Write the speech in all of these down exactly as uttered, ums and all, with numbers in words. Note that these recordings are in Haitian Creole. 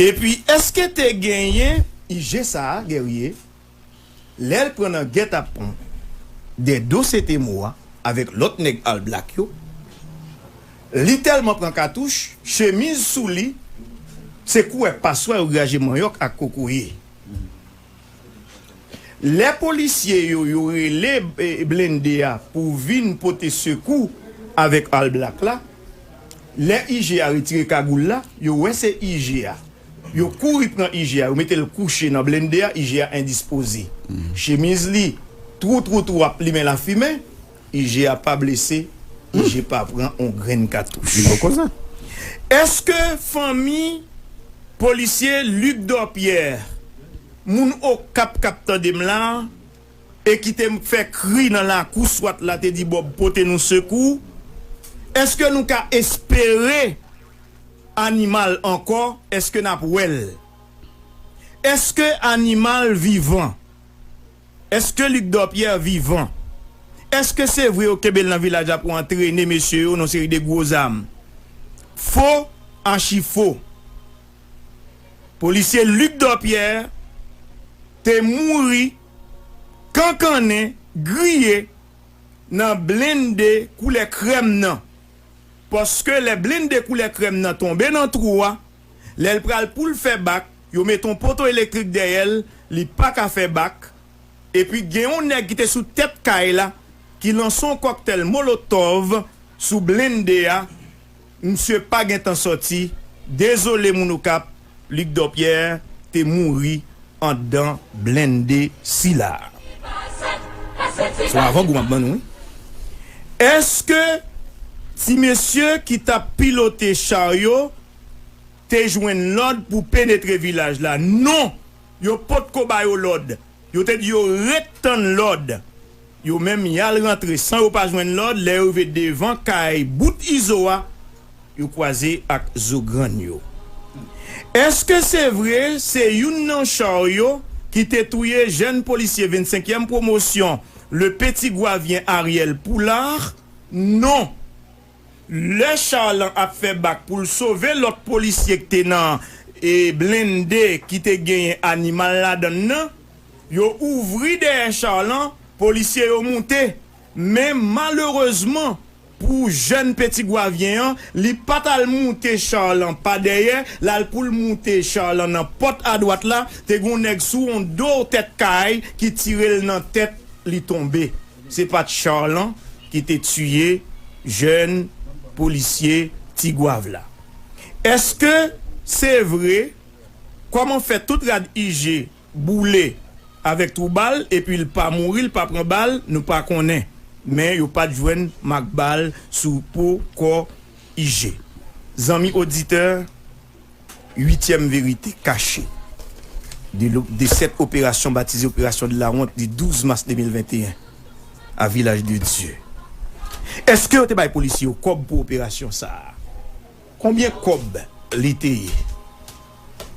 Epi, èske te genyen I G sa a, Guerrier, lè l pran nan gètapon Dèdo Setemo a avèk lòt nèg All Black yo, li tèlman pran katouch, chemiz sou li, se koulè paswa yo graje manyòk ak kokoye. Lè polisye yo, yo rele, e, blende a pou vin pote sekou avèk All Black la, lè I G a retire kagoul la, yo wè se I G a. Yo kouri pran I G a, yo mete l kouche nan blende a, I G a endispoze. Chemiz li twou, twou, twou, ap limen lafimen, I G a pa blese, I G pa pran on grenn katouch. Li poko sa. Èske fanmi polisye Luc Dorpierre, moun Okap k ap tande m la, e ki te fè kri nan lakou swat la, te di Bòb pote nou sekou, èske nou ka espere animal ankò? Èske n ap wè l? Èske animal vivan? Èske Luc Dorpierre vivan? Èske se vre yo kenbe l nan vilaj la pou antrene mesye yo nan seri de gwo zam? Fo, achi fo. Polisye Luc Dorpierre te mouri kankannen, griye nan blende koulè krèm nan. Paske lè blende koulè krèm nan tonbe nan twou a, lè l pral pou l fè bak, yo met on poto elektrik dèyè l, li pa ka fè bak. Epi gen yon nèg ki te sou tèt kay la, ki lanse yon kòktèl molotòv sou blende a. Misye pa gentan sòti. Dezole, moun Okap, Luc Dorpierre te mouri anndan blende sila. Se yon avangou m ap ban nou, wi. Èske ti mesye ki t ap pilote cha yo te jwenn lòd pou penetre vilaj la? Non, yo potko ba yo lòd. Yo te di yo ret tann lòd. Yo menm, y al rantre san yo pa jwenn lòd. Lè yo rive devan kay bout Izo a, yo kwaze ak zo grann yo. Èske se vre se youn nan cha yo ki te touye jèn polisye vennsenkyèm pwomosyon, le Petit Goavien Ariel Poulard? Non. Lè cha lan ap fè bak pou l sove lòt polisye ki te nan, e, blende ki te genyen animal ladan l nan, yo ouvri dèyè cha lan, polisye yo moute. Men malerezman, pou jèn Petit Goavien an, li pa t al moute cha lan pa dèyè, l al pou l moute cha lan nan pòt adwat la, te gen yon nèg sou yon do tèt kay ki tire l nan tèt, li tonbe. Se pa t cha lan ki te tiye jèn polisye Ti Gwav la? Èske se vre? Kòman fè tout rad I G boule avèk twou bal, epi l pa mouri, l pa pran bal, nou pa konnen. Men yo pa t jwenn mak bal sou po kò I G. Zanmi oditè, uityèm verite kache de, lo- de cette opération baptisée Opération de la Honte du douze mars deux mille vingt et un à Village de Dieu. Èske yo te bay polisye yo kòb pou operasyon sa a? Konbyen kòb li te ye?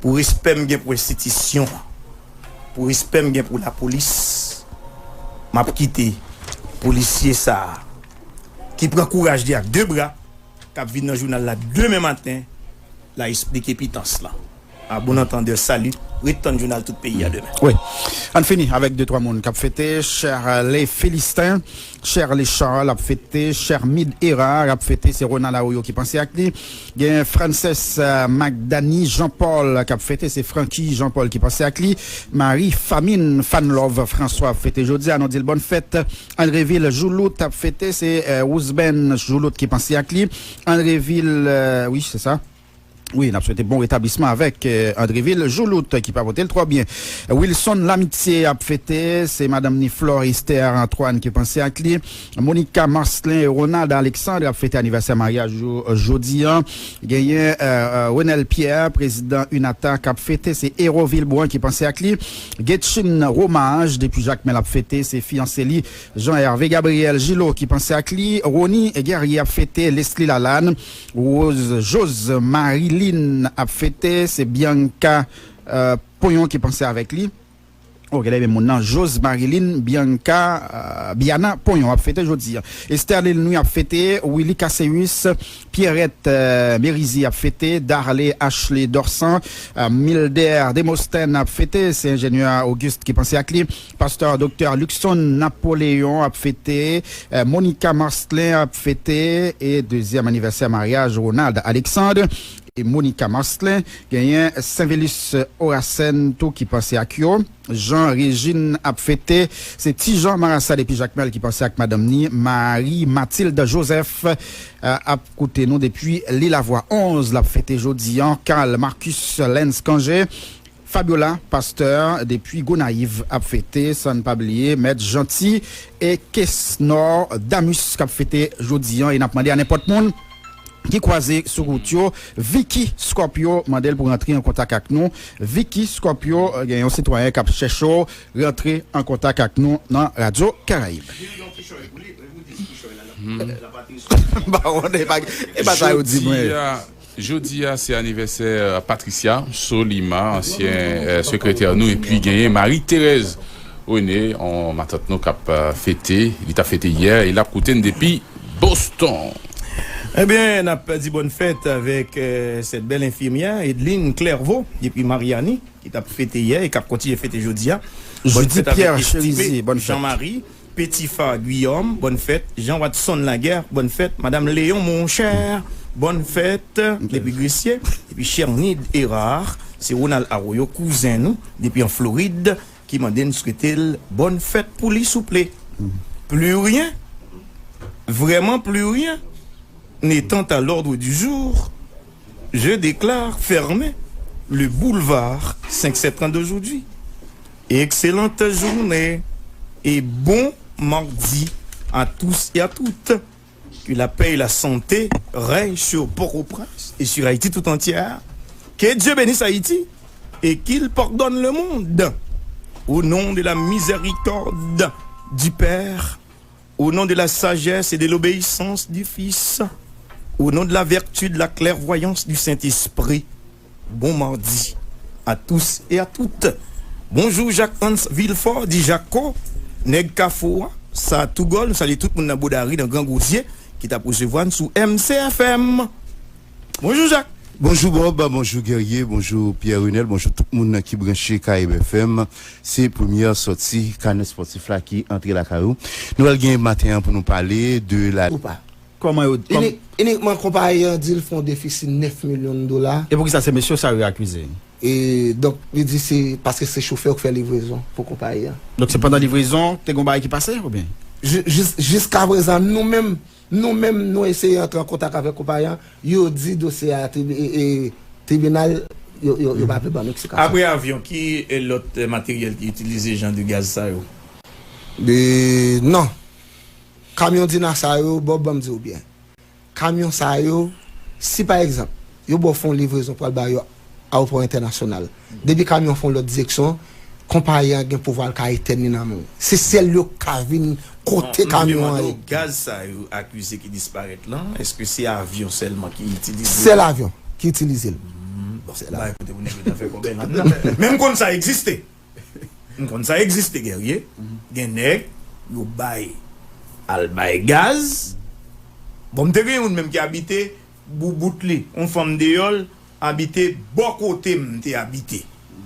Pou respè m gen pou enstitisyon an, pou respè m gen pou lapolis, m ap kite polisye sa a, ki pran kouraj li ak de bra, k ap vin nan jounal la demen maten, l a esplike pitans lan. A bon antandè, salut. Ret tann jounal Tout Peyi a demen. Wi. Ann fini avèk de twa moun k ap fete. Cher les Philistins, Cher Lechard ap fete, Cher Mid Hérard ap fete, se Ronald Arroyo ki panse ak li. Gen Frances, euh, Magdani Jean Paul k ap fete, se Francky Jean Paul ki panse ak li. Marie Famine Fanlove François ap fete jodi a, nou di l bòn fèt. Andreville Joulout ap fete, se, euh, Roosben Joulout ki panse ak li. Andreville, euh, wi, se sa. Wi, n ap swete bon retablisman avèk, euh, Andreville Joulout ki pa pote l twò byen. Wilson Lamitié ap fete, se madanm ni Flore Esther Antoine ki panse ak li. Monica Marcelin e Ronald Alexandre ap fete anivèsè maryaj yo, euh, jodi an. Genyen, euh, euh, Renel Pierre, prezidan UNATA k ap fete, se Héro Vilbrun ki panse ak li. Getchine Romage depi Jakmèl ap fete, se fiyanse li Jean Hervé Gabriel Gillot ki panse ak li. Rony Guerrier ap fete, Leslie Lalanne, Rose Jose Marilyn ap fete, se Bianca, euh, Ponyon ki panse avèk li. Oh, genlè menm moun nan, Jose Marilyn Bianca, euh, Biana Ponyon ap fete jodi a. Esther Lilnouy ap fete, Willy Casséus, Pierrette, euh, Merizi ap fete, Darley Ashley Dorsan, euh, Milder Demosthène ap fete, se enjenyè Auguste ki panse ak li. Pastè Doktè Luckson Napoléon ap fete, euh, Monica Marcelin ap fete, e dezyèm anivèsè maryaj Ronald Alexandre e Monica Marcelin. Genyen Sainvelus Oracène tou ki panse ak yo. Jean Régine ap fete. Se Ti Jean Marasa depi Jakmèl ki panse ak madanm ni, Marie Mathilde Joseph, euh, ap koute nou depi Lilavwa. Onz l ap fete jodi an, Carl Marcus Lens Cangé, Fabiola Pasteur depi Gonayiv ap fete, san n pa bliye Mèt Janti e Kesnor Damus k ap fete jodi an, e n ap mande a nenpòt moun ki kwaze sou wout yo, Vicky Scorpio mande l pou rantre an kontak ak nou. Vicky Scorpio, euh, gen yon sitwayen k ap chèche w, rantre an kontak ak nou nan Radyo Karayib. Bawon, e pa, e pa sa yo di mwen. Jodi a, jodi a, se anivèsè, euh, Patricia Solima, ansyen, euh, sekretè nou, epi genyen Marie Thérèse René, on matant nou k ap, euh, fete, li t ap fete yè, e l ap koute n depi Boston. Ebyen, n ap di bòn fèt avèk, euh, cette belle infirmière, Edline Clairvaux, depi Mariani, ki t ap fete yè e k ap kontinye fete jodi a. Bòn Judy fèt avèk Pierre Estimé Cherizier, bòn fèt. Jean-Marie, Petit Fa Guillaume, bòn fèt. Jean Watson Laguerre, bòn fèt. Madame Léon Moncher, bòn fèt. Ok. Depi Gresye. Epi Chernide Hérard, se Ronald Arroyo, kouzen nou, depi an Florid, ki mande n swete l bòn fèt pou li, souple. Mhm. Plus rien, vraiment plus rien n'étant à l'ordre du jour, je déclare fermé le boulevard cinq sept trente d'aujourd'hui. Excellente journée et bon mardi à tous et à toutes. Que la paix et la santé règnent sur Port-au-Prince et sur Haïti tout entière. Que Dieu bénisse Haïti et qu'il pardonne le monde. Au nom de la miséricorde du Père, au nom de la sagesse et de l'obéissance du Fils, au nom de la vertu, de la clairvoyance du Saint-Esprit, bon mardi à tous et à toutes. Bonjou Jacques Hans Villefort, di Jako, nèg Kafou a, sa Tougòl, nou salye tout moun nan Bodari, nan Gran Gwozye, ki t ap resevwa n sou M C F M. Bonjou, Jak. Bonjou, Bob. Bonjou, Guerrier. Bonjou, Pierre Renel. Bonjou, tout moun ki branche Karayib F M. Se premyè sòti kanè spòtif la ki antre lakay ou. Nou pral gen maten an pou nou pale de la. Ou pa. Kòman yo, kòm- Inik-, inikman konpayi an di l fè yon defisi nèf milyon dola. E poukisa se mesye sa yo akize? E donk, li di se paske se chofè yo k fè livrezon pou konpayi an. Donk, se pandan livrezon, te gen yon bagay ki pase, oubyen? Ji-, jis-, jiskaprezan, nou menm, Nou menm, nou eseye antre an kontak avèk konpayi an. Yo di dosye a, tribi-, e, e, tribinal, yo, yo, yo pa vle ban nou eksplikasyon. Apre avyon, ki, e, lòt, e, materyèl ki itilize jan de gaz sa yo? E, non. Kamyon Dina sa yo, bon, ban m di w byen. Kamyon sa yo, si pa egzanp, yo ba w fè yon livrezon pou al ba yo ayewopò entènasyonal. Depi kamyon fè yon lòt direksyon, konpayi an gen pouvwa l ka etèn li nan men w. Se sèl yo k ka vin kote kamyon an ye. Gaz sa yo akize ki disparèt lan, èske se avyon sèlman ki itilize l? Sèl avyon ki itilize l. Hmm, bon, sèl avyon. Ba, ekoute, pou nèg yo ta fè kòbè ladan. Men m konn sa egziste. M konn sa egziste, Guerrier. Gen nèg, yo bay, al bay gaz. Bon, m te gen youn menm ki abite boubout li, yon fanm deyò l, abite bò kote m te abite.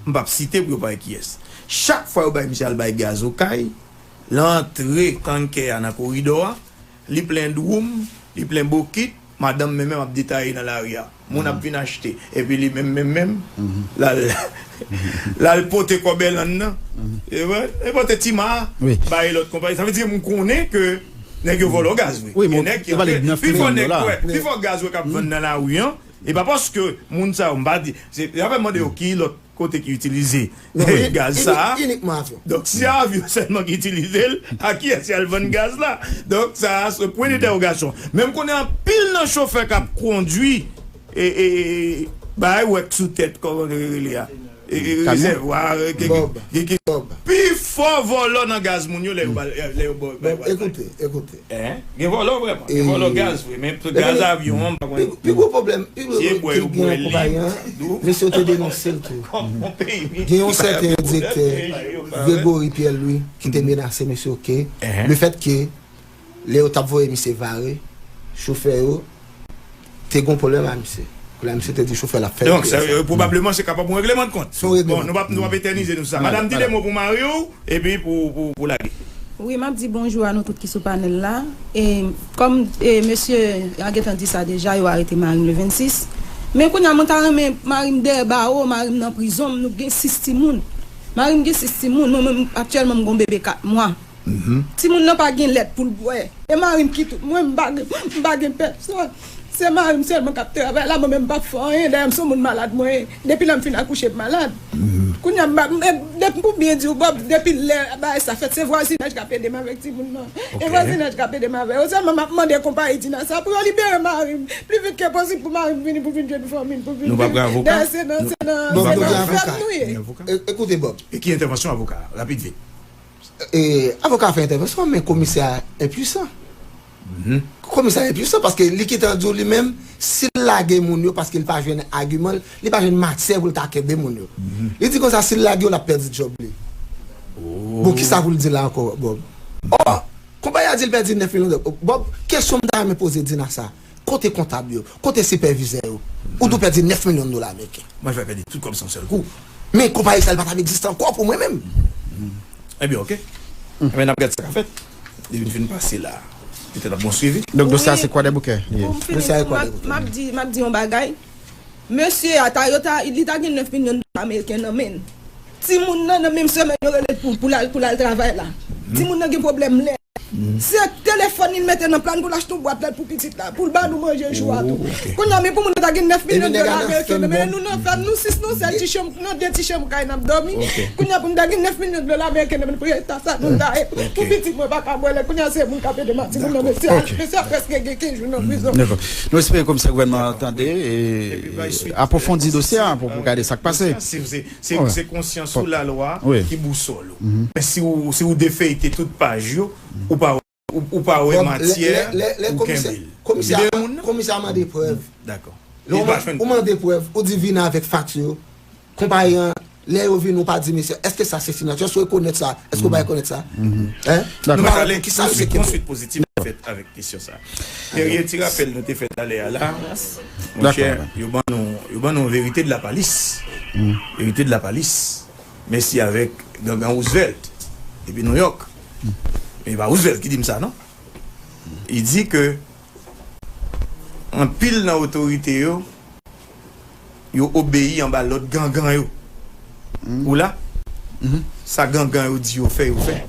M p ap site pou yo pa wè kiyès. Chak fwa yo bay misye al bay gaz Okay, l antre tankè a nan koridò a, li plen dwoum, li plen bokit, madanm menm menm ap detaye nan lari a. Moun ap vin achte. Epi li menm menm menm, l al, l al pote kòbè lann nan. E wè, li pote ti ma, bay lòt konpayi. Sa vle di m konnen ke nèg yo vòlò gaz vre. Gen nèg ki antre, pifò nèg, wè, pifò gaz wè k ap vann nan lari an, e pa paske moun sa yo, m pa di, se, sa fè m mande yo ki lòt kote ki itilize gaz sa a. Inikman avyon. Donk, si se avyon sèlman ki itilize l, a kiyès y al vann gaz la? Donk, sa a se pwen dentèwogasyon. Men m konnen anpil nan chofè k ap kondwi, e, e, e, bay wèk sou tèt, kòman yo rele a? e, e, rezèvwa, e, ke, ke, ke, pi fò vòlò nan gaz moun yo lè yo ba, lè yo ba, ba, ba, ekoute, ekoute. Gen vòlò vrèman, gen vòlò gaz vre, men gaz avyon an, m pa konnen. Pi gwo pwoblèm, pi gwo ki gen nan konpayi an, mesye yo te denonse l tou. Gen yon sèten direktè, Gregory Pierre Louis, ki te menase mesye yo ke, lefètke lè yo t ap voye misye vare, chofè yo te gon pwoblèm a misye. Kounye a misye te di chofè l ap fè. Donk, sa, pwobableman, se kapab yon regleman de kont. Se yon regleman. Bon, nou p ap, nou p ap etènize nou sou sa. Madanm, di de mo pou mari w, epi pou, pou, pou lage. Wi, m ap di bonjou a nou tout ki sou panèl la. E kòm, e, mesye an gentan di sa deja, yo arete mari m le vennsis. Men kounye a, mwen ta renmen mari m dèyè bawo, mari m nan prizon, nou gen sis timoun. Mari m gen sis timoun, mwen menm, aktyèlman, m gon bebe kat mwa. Timoun nan pa gen lèt pou l bwè. E mari m ki tout mwen, m pa gen, m pa gen pèsòn. Se mari m sèlman k ap travay la, mwen menm m p ap fè anyen. Dayè, m se yon moun malad, mwen. Depi lè m fin akouche, m malad. Kounye a, m pa, m, depi, pou byen di w, Bob, depi lè bagay sa fèt, se vwazinaj k ap ede m avèk timoun nan. E vwazinaj k ap ede m avè yo. Sèlman, m ap mande konpayi Dinasa pou yo libere mari m. Pi vit ke posib pou mari m vini, pou vin jwenn fanmi l, pou vin viv. Dayè, se nan, se nan, se nan fèt nou ye. E, ekoute, Bob. E ki entèvansyon avoka a? Rapid vit. E, avoka a fè entèvansyon, men komisè a enpwisan. Komisè a enpwisan paske li gentan di w li menm, si l lage moun yo paske li pa jwenn agiman, li pa jwenn matyè pou l ta kenbe moun yo. Li di konsa, si l lage yo, l ap pèdi djòb li. Bon, kisa pou l di la ankò, Bob? Ò, konpayi a di l pèdi nèf milyon dòla. Bob, kesyon m ta renmen poze Dinasa. Kote kontab yo? Kote sipèvizè yo? Ou tou pèdi nèf milyon dola ameriken. Mwen fè pèdi tout kòb sa yon sèl kou. Men konpayi sa, li pa t ap egziste ankò pou mwen menm. Ebyen, oke. Ebyen, n ap gade sa k ap fèt. Depi n fin pase la, petèt ap gon swivi. Donk, dosye a se Kwadèboukè li ye? Pou m fini, m ap, m ap di, m ap di yon bagay. Mesye a, ta, yo ta, li ta gen nèf milyon dola ameriken nan men l. Timoun nan, nan menm semèn, yo rele l pou, pou l al, pou l al travay la. Timoun nan gen pwoblèm lè. Se telefòn li mete nan pla n pou l achte yon bwat lèt pou pitit la, pou l ba nou manje jou a tou. Kounye a, men pou moun nan ta gen nèf milyon dola ameriken nan men nou, nan fèm nou sis, nan sèl ti chanm, nan de ti chanm kay n ap dòmi. Kounye a, pou nou ta gen nèf milyon dola ameriken nan men nou, pou eta sa nou ta ye, pou pitit mwen pa ka bwè lèt. Kounye a, se moun k ap ede m ap di moun nan, mesye a, mesye a prèske gen kenz jou nan prizon. Nou espere komisè gouvènman an tande e apwofondi dosye a pou, pou gade sa k pase. Se, se, se konsyans ou lalwa ki bousòl ou. Men si w, si w defeyte tout paj yo, ou pa, ou, ou pa wè matyè pou kenbe l. Komisè a, komisè a mande prèv. Dakò. Lè ou mande prèv, ou di vin avèk fakti yo. Konpayi an, lè yo vin, ou pa di mesye, èske sa se siyati? Èske w rekonèt sa? Èske w pa rekonèt sa? Hein? Nou pral ale yon swit, yon swit pozitif fèt avèk kesyon sa. Perye, ti rapèl nou te fè talè a la, monchè, yo ban nou, yo ban nou verite de la palis. Verite de la palis. Mèsi avèk Gangan Roosevelt. Depi Nouyòk. Men e pa Roosevelt ki di m sa, non. Li di ke anpil nan otorite yo, yo obeyi anba lòd gangan yo. Ou la? Sa gangan yo di yo fè, yo fè.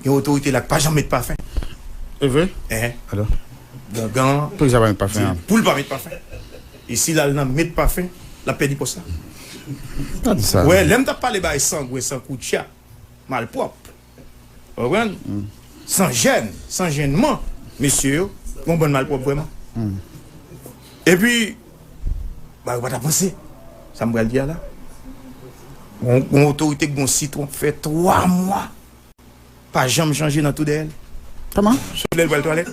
Gen otorite la k pa janm met pafen. E vre? Enhen. Alò? Gangan an di pou l pa met pafen. E si l al nan met pafen, l ap pèdi pòs la. Pa di sa. Wè, lè m t ap pale bay sangwen, sankoutcha, malpwòp. Ou konprann? San jèn, san jènman, mesye yo, gon bann malpwòp vrèman. Epi, bagay yo pa t avanse. Sa m pral di a la. Gon, gon otorite, gon sitwon fè twa mwa. Pa janm chanje nan tou dèyè l. Kòman? Sot lè l pral twalèt.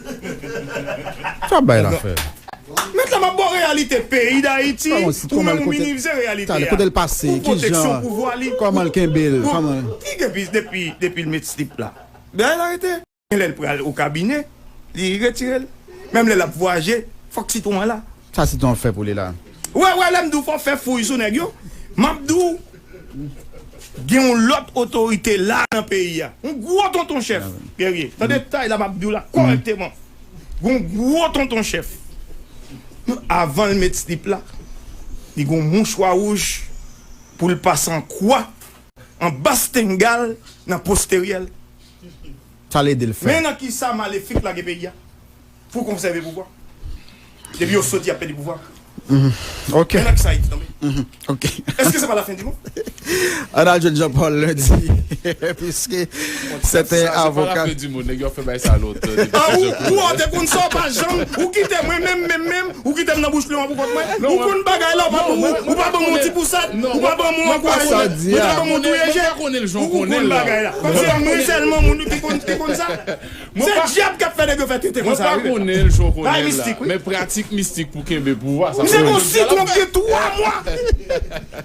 Sa bay la fè. Mèt la, m ap ba w reyalite peyi Dayiti pou mwen, pou minimize reyalite a. Kote l pase, ki jan, kòman l kenbe l, kòman. Ki gen pis depi, depi l met slip la. Bagay la rete. Gen lè l pral o kabinè, li retire l. Menm lè l ap vwayaje, fòk sitwon an la. Sa sitwon an fè pou li la? Wè, wè, lè m di w fò fè fouy sou nèg yo, m ap di w, gen yon lòt otorite la nan peyi a. Yon gwo tonton chèf, Guerrier. Tande tay la, m ap di w la kòrèkteman. Gen yon gwo tonton chèf. Avan l met slip la, li gen yon mouchwa wouj pou l pase an kwa, anba stengay l, nan posteryè l. Sa l ede l fè. Men nan kisa malefik lage peyi a? Pou konsève pouvwa. Depi yo soti, y ap pèdi pouvwa. Ok. Men nan ki sa Ayiti tonbe? Ok. Èske se pa la fen di mond? Ann al jwenn Jean Paul Lundi, puiske sèten avoka. Se pa la fen di mond, nèg yo fè bay sa lontan. Ah, ou, ou te konn sa, ou pa janm, ou kite mwen menm, menm, menm, ou kite m nan bouch lyon pou kont mwen. Ou konn bagay la, ou pa ban mwen, ou pa ban mwen yon ti pousad, ou pa ban mwen yon ankourajman, ou pa ban mwen yon tou eje. Ou konn bagay la. Kòmsi mwen sèlman moun ki konn, ki konn sa. Se dyab k ap fè nèg yo fè tete konsa. Mwen pa konnen l jan w konnen l la, men pratik mistik pou kenbe pouvwa sa. Misye gon sitwon ki gen twa mwa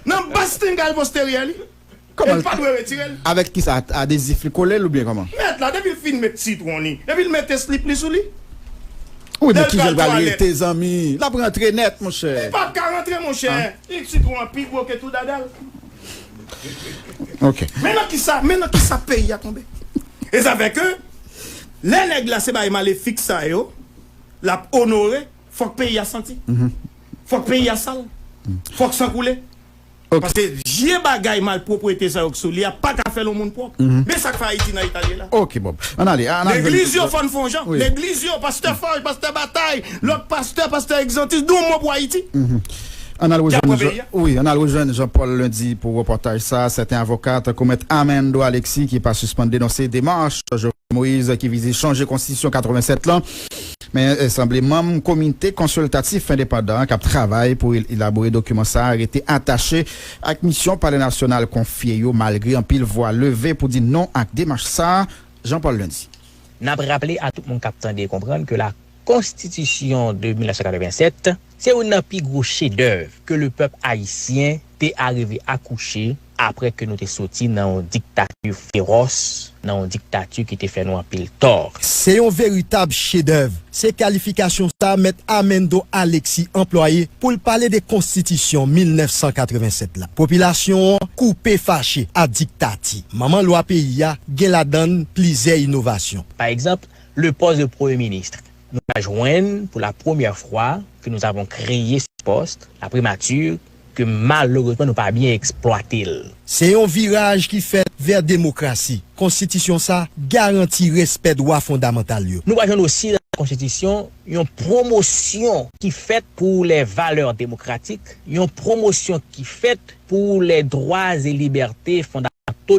nan bas tengal posteryè li. Kòman l pa dwe retire l? Avèk kisa? Adezif li kole l oubyen kòman? Mèt la, depi l fin met sitwon li, depi l mete slip li sou li. Wi, men kijan l pral rete, zanmi? L ap rantre nèt, monchè. Li p ap ka rantre, monchè. Li sitwon an pi gwo ke tou dada l. Ok. Men nan kisa, men nan kisa peyi a tonbe? E sa fè ke lè nèg la se bay malefik sa yo l ap onore, fòk peyi a santi. Fòk peyi a sal. Fòk san koule. Paske vye bagay malpwoprete sa yo k sou li a pa ka fè l yon moun pwòp. Men sa k fè Ayiti nan eta l ye la. Ok, Bob. Ann ale, ann ale. Legliz yo fò n fè yon jan. Legliz yo, pastè Fòj, pastè Batay, lòt pastè, pastè Egzantis, di yon mo pou Ayiti. Ann al rejwenn Jean, wi, ann al rejwenn Jean Paul Lundi pou repòtaj sa. Sèten avoka, tankou mèt Amendo Alexis, ki pa sispann denonse demach Jovenel Moïse ki vize chanje konstitisyon katrevennsèt lan. Men, eh, sanble manm komite konsiltatif endepandan k ap travay pou el-, elabore dokiman sa a rete atache ak misyon Palè Nasyonal konfye yo, malgre anpil vwa leve pou di non ak demach sa a. Jean Paul Lundi. N ap raple a tout moun k ap tande e konprann ke la konstitisyon de mil nèf san katrevennsèt se youn nan pi gwo chedèv ke lepèp ayisyen te arive akouche apre ke nou te soti nan yon diktati feròs, nan yon diktati ki te fè nou anpil tò. Se yon veritab chedèv. Se kalifikasyon sa a Mèt Amendo Alexis anplwaye pou l pale de konstitisyon mil nèf san katrevennsèt la. Popilasyon an koupe fache a diktati. Manman lwa peyi a gen ladan l plizyè inovasyon. Pa egzanp, le poste de Premier ministre. Nous avons jwenn pour la première fois que nous avons créé ce poste, la primature, ke malerezman nou pa byen eksplwate l. Se yon viraj ki fèt vè demokrasi. Konstitisyon sa garanti respè dwa fondamantal yo. Nou pral jwenn osi nan konstitisyon yon pwomosyon ki fèt pou les valeurs démocratiques, yon pwomosyon ki fèt pour les droits et libertés fondamentaux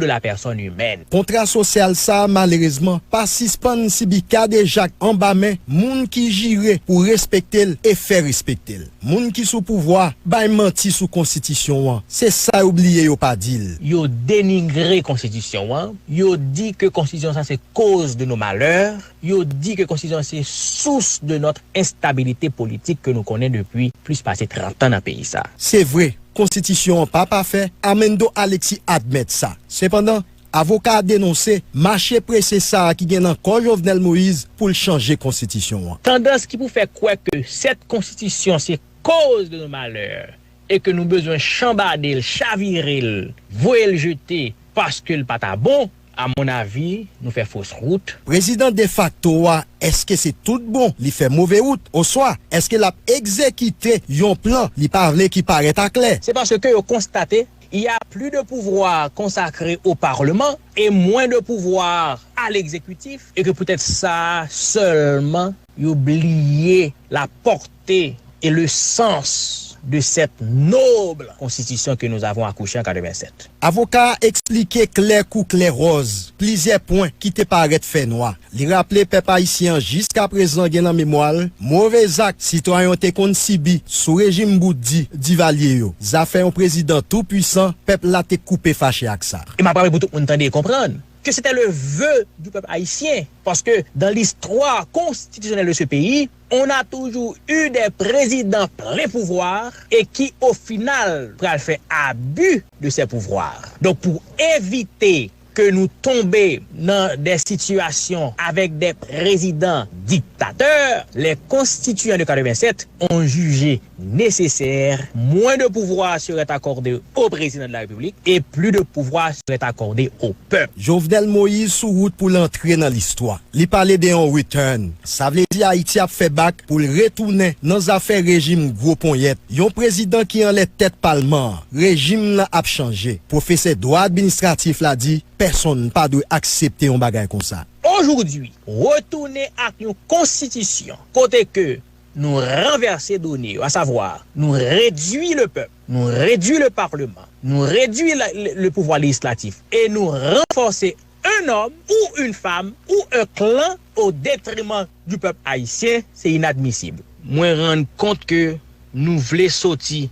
de la personne humaine. Kontra sosyal sa a, malerezman, pa sispann sibi kadejak anba men moun ki jire pou respekte l e fè respekte l. Moun ki sou pouvwa bay manti sou konstitisyon an. Se sa yo bliye yo pa di l. Yo denigre konstitisyon an. Yo di ke konstitisyon sa se cause de nos malheurs. Yo di ke konstitisyon an se source de notre instabilité politique ke nou konnen depi plis pase trant an nan peyi sa. Se vre, konstitisyon an pa pafè, Amendo Alexis admèt sa. Sepandan, avoka a denonse mache prese sa a ki gen nan kò Jovenel Moïse pou l chanje konstitisyon an. Tandans ki pou fè kwè ke cette constitution se cause de nos malheurs e ke nou bezwen chanbade l, chavire l, voye l jete paske l pa ta bon, à mon avis, nou fè fos wout. Prezidan defakto a, èske se tout bon li fè move wout, oswa èske l ap egzekite yon plan li pa vle ki parèt aklè? C'est parce que yo konstate il y a plus de pouvoir consacré au Parlement et moins de pouvoir à l'exécutif, et que peut-être ça seulement, yo bliye la portée et le sens de cette noble constitution que nous avons accouchée en quatre-vingt-sept. Avoka a eksplike klè kou klè wòz plizyè pwen ki te parèt fè nwa. Li raple pèp ayisyen an jiskaprezan gen nan memwa l move zak sitwayen yo te konn sibi sou rejim bout di Divalye yo. Zafè yon prezidan tou pwisan, pèp la te koupe fache ak sa. E m ap raple pou tout moun tande e konprann que c'était le vœu du peuple haïtien, parce que dans l'histoire constitutionnelle de ce pays, on a toujours eu des présidents plein pouvoir et qui, au final, pral fè abus de ses pouvoirs. Donc, pour éviter que nous tombions dans des situations avec des présidents dictateurs, les constituants de quatre-vingt-sept ont jugé nécessaire, moins de pouvoir serait accordé au président de la République et plus de pouvoir serait accordé au peuple. Jovenel Moïse sou wout pou l antre nan listwa. Li pale de yon return. Sa vle di Ayiti ap fè bak pou l retounen nan zafè rejim gwo ponyèt. Yon prezidan ki anlè tèt palman an. Rejim nan ap chanje. Pwofesè dwa administratif la di, pèsonn pa dwe aksepte yon bagay konsa. Aujourd'hui, retounen ak yon konstitisyon kote ke nou ranvèse done yo, asavwa, nou redwi le pèp, nou redwi le parleman, nou redwi la- le, le pouvwa lejislatif, e nou ranfòse un homme ou une femme ou un clan au détriment du peuple haïtien, se inadmisib. Mwen rann kont ke nou vle soti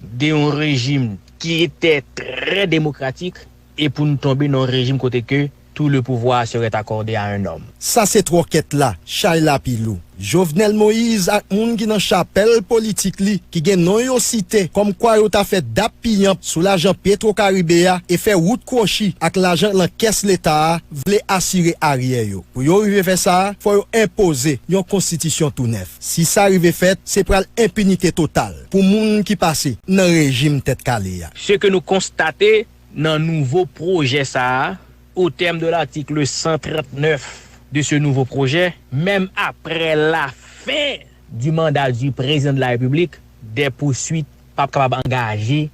de yon rejim ki te trè demokratik e pou n tonbe nan yon rejim kote ke tout le pouvoir serait accordé à un homme. Sa se twòkèt la, chay la pi lou. Jovenel Moïse ak moun ki nan chapèl politik li, ki gen non yo site kòmkwa yo ta fè dap piyanp sou lajan Petro Caribe a e fè wout kwochi ak lajan nan kès leta a, vle asire aryè yo. Pou yo rive fè sa, fò yo enpoze yon konstitisyon tou nèf. Si sa rive fèt, se pral enpinite total pou moun ki pase nan rejim tèt kale a. Ce que nous constatons nan nouvo pwojè sa a, au terme de l'article cent trente-neuf de ce nouveau projet, même après la fin du mandat du président de la République, des poursuites p ap kapab angaje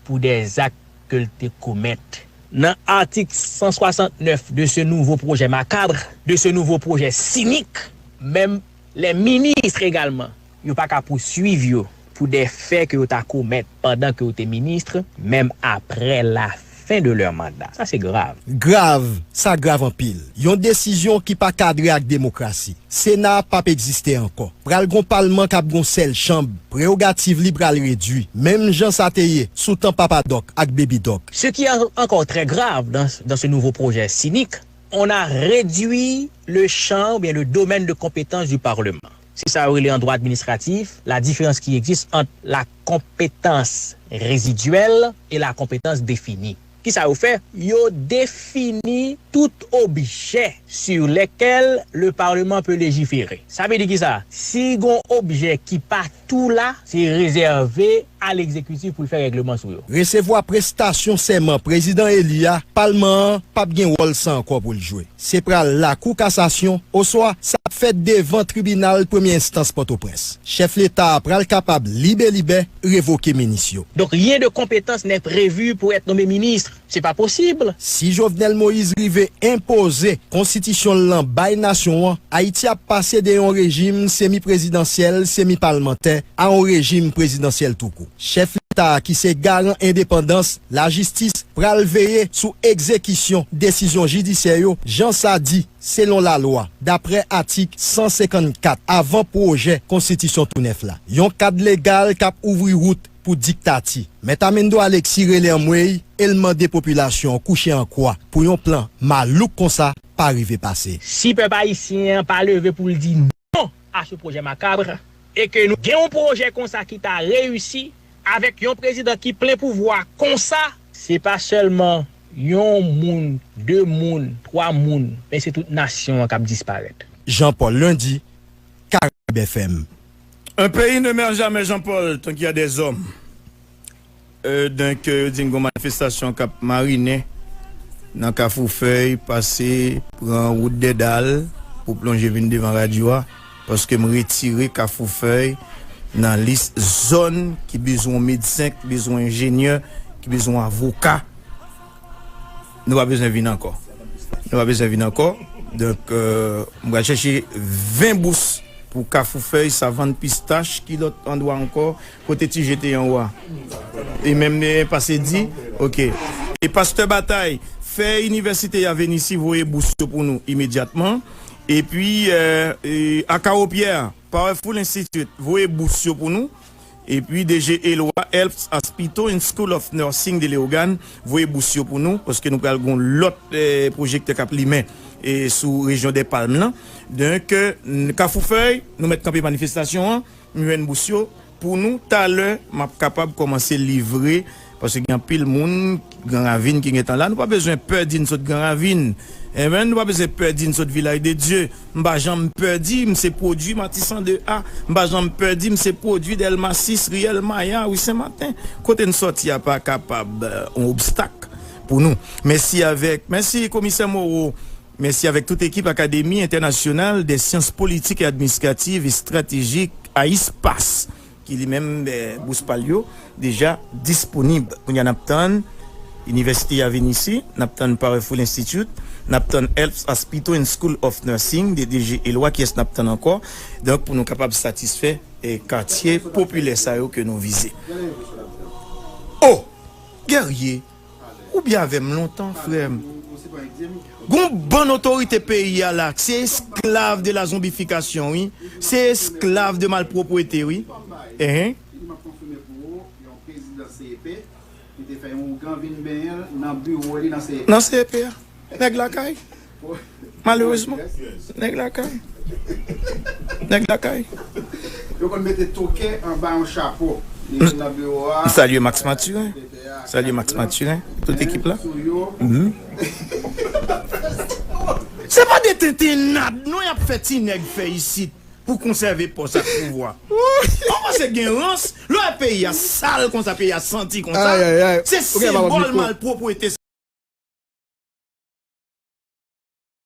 pour des actes que l te commettre. Nan atik san swasantnèf de ce nouveau projet macabre, de ce nouveau projet cynique, même les ministres également, yo pa ka pouswiv yo pour des faits que yo ta commettre pendant que yo te ministre, même après la fin de leur mandat. Sa se grav. Grav, sa grav anpil. Yon desizyon ki pa kadre ak demokrasi. Sena a p ap egziste ankò. Pral gon palman k ap gon sèl chanm. Prewogativ li pral redwi, menm jan sa te ye sou tan Papa Dòk ak Baby Dòk. Ce qui est encore très grave dans, dans ce nouveau projet cynique, on a réduit le champ ou bien le domaine de compétence du Parlement. Se sa yo rele an dwa administratif, la différence qui existe entre la compétence résiduelle et la compétence définie. Kisa yo fè? Yo defini tout objè sur lesquels le Parlement peut légiférer. Sa vle di kisa? Si gon objè ki pa tou la, se rezève a legzekitif pou l fè règleman sou yo. Resevwa prestasyon sèman prezidan eli a, palman an p ap gen wòl sa ankò pou l jwe. Se pral Lakou Kasasyon, oswa sa ap fèt devan tribinal premye enstans Pòtoprens. Chèf Leta a pral kapab libelibè revoke minis yo. Donc, rien de compétence n'est prévu pour être nommé ministre. Se pa posib. Si Jovenel Moïse rive enpoze konstitisyon l lan bay nasyon an, Ayiti ap pase de yon rejim semi prezidansyèl, semi palmantè, a yon rejim prezidansyèl toukou. Chèf Leta a, ki se garan endepandans lajistis, pral veye sou egzekisyon desizyon jidisyè yo, jan sa di, selon lalwa, daprè atik san senkannkat avan pwojè konstitisyon tou nèf la. Yon kad legal k ap ouvri wout pou diktati. Mèt Amendo Alexis rele anmwey e l mande popilasyon an kouche an kwa pou yon plan malouk konsa pa rive pase. Si pèp ayisyen an pa leve pou l di non à ce projet macabre, e ke nou gen yon pwojè konsa ki ta reyisi, avèk yon prezidan ki plen pouvwa konsa, se pa sèlman yon moun, de moun, twa moun, men se tout nasyon an k ap disparèt. Jean Paul Lundy, Caraïbes F M. Un pays ne meurt jamais, Jean-Paul, tant qu'il y a des hommes. Euh, donk, euh, yo di m gon manifestasyon k ap marinen nan Kafou Fèy, pase pran wout Dèdal pou plonje vin devan radyo a, paske m retire Kafou Fèy nan lis zòn ki bezwen medsen, ki bezwen enjenyè, ki bezwen avoka. Nou pa bezwen vin ankò. Nou pa bezwen vin ankò. Donk, euh, m pral chèche ven bous pou Kafou Fèy, Savann Pistach, ki lòt andwa ankò, kote Ti Je te yon wa. E menm, eh, pase di, oke. E Pastè Batay, fè Inivèsite Yavenisi voye bous yo pou nou imedyatman. Epi, eh, eh, Akawopyè, Powerful Institute, voye bous yo pou nou. Epi D G Eloi Helps Aspito and School of Nursing de Leogane, voye bous yo pou nou, paske nou pral gon lòt, eh, pwojektè k ap limen, eh, sou rejyon dè Palm lan. Donk, eh, n-, Kafou Fèy, nou mèt kanpe manifestasyon an, m jwenn bous yo. Pou nou, talè, m ap kapab kòmanse livre, paske gen anpil moun, Gran Ravin ki gentan la. Nou pa bezwen pè di n sot Gran Ravin. Amen. Nou pa bezwen pè di n sot Vilaj de Dye. M pa janm pè di m se pwodui Matisan de A. M pa janm pè di m se pwodui Dèlma sis, Riyèl Maya, ri Sen Maten. Kote n sòti a pa kapab, eh, yon obstak pou nou. Mèsi avèk, mèsi Komisè Moreau. Mèsi avèk tout ekip Akademi Entènasyonal dè Syans Politik e Administrativ e Estratejik, AISPAS, ki li menm, eh, bous pa l yo deja disponib. Kounye a n ap tann Inivèsite Yavenisi, n ap tann Powerful Institute, N ap tann Health Hospital and School of Nursing, D D G Elwa, kiyès n ap tann ankò? Donk, pou nou kapab satisfè, eh, katye popilè sa yo ke nou vize. Oh! Guerrier, ou byen avè m lontan, frè m. Gon bann otorite peyi a la, se esklav de la zonbifikasyon, wi. Se esklav de malpwoprete, wi. Ehe. Li te fè yon ougan vin benyen l nan biwo li nan C E P. Nan C E P a. Nèg lakay. Malerezman. Nèg lakay. Nèg lakay. Yo konn mete token anba yon chapo. Li vin nan biwo a. M salye Max Mathurin. Salye Max Mathurin. Tout ekip la. Mhm. Se pa de tentennad non y ap fè ti nèg fè isit pou konsève pòs ak pouvwa. Ou panse gen rans? Lè w wè peyi a sal konsa, peyi a santi konsa, se senbòl malpwoprete.